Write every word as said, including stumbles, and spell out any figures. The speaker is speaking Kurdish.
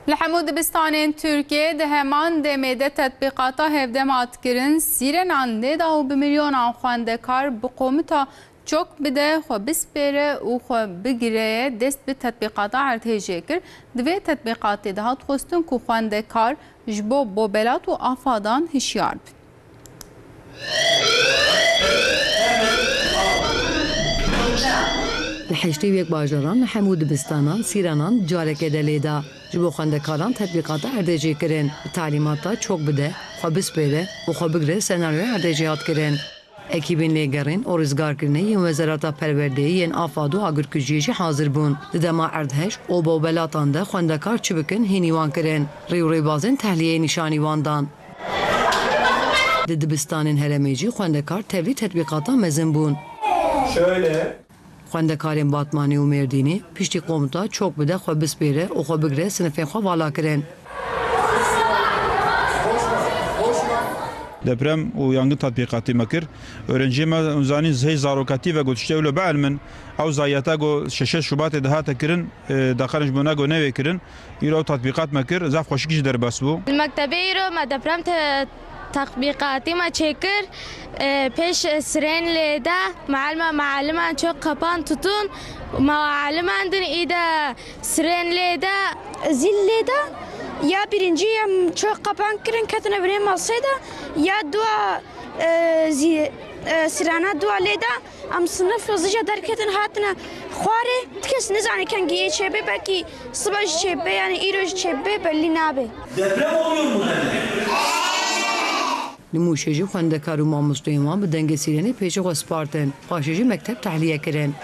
Li hemû dibistanên Tirkiyê di heman demê de tetbîqata hevdem hat kirin, sîrenan lê da û bi milyonan xwendekar bi komita çok bide, xwe bispêre û xwe bigire ye dest bi tetbîqata erdhêjê kir. Di vê tetbîqatê de hat xwestin ku xwendekar ji bo bobelat û afadan hişyar bin. Li heştê û yek bajaran li hemû dibistanan sîrenan careke de lê da. Ji bo xwendekaran tetbîqata erdhêjê kirin. Bi talîmata çok bide, xwe bispêre û xwe bigire senaryoya erdhêjê hat kirin. Ekîbên lêgerîn û rizgarkirinê yên Wezareta Perwerdeyê yên Afad û Agirkujiyê jî hazir bûn. Di dema erdhej û bobelatan de xwendekar çi bikin hînî wan kirin. Rî û rêbazên tehliyeyê nîşanî wan dan. Di dibistanên herêmê jî xwendekar tevlî tetbîqatan mezin bûn. Şöyle. Xwendekarên Batmanê û Mêrdînê piştî komuta çok bide xwe bispêre û xwe bigire sinifên xwe vala kirin. Deprem û yangin tatbîqatî me kir. Öğrenciyê me hûn zanîn hê zarokatî ve got, işte, ewle bielmin. Ew zayiyeta ku şeşê Şubatê dihate kirin, e, daqan ji bo ne ku newê kirin. Îro ew tatbîqat me kir, zaf xweşik jî derbas bû. Li mektebê îro me deprem te-, tatbîqatî me çêkir. E, pêş sirên lê de, mealime, mealiman çok kapan tutun. Mealiman din î de sirên lê de. Zîl lê de, ya birinci em çok kapan kirin, ketine binê masê de, ya dua, e, zî-, e, sirana dua lê de. Em sinif hizlice derketin hatine xwarê. Ti kes nizane kengî yê çêbê, belkî siba jî çêbê, yanî îro jî çêbê, belî nabe. Deprem oluyor mu? Li Mûşê jî xwendekar û mamostoyên wan bi dengê sîrenê pêşî xwe spartin. Paşê jî mekteb tehliye kirin.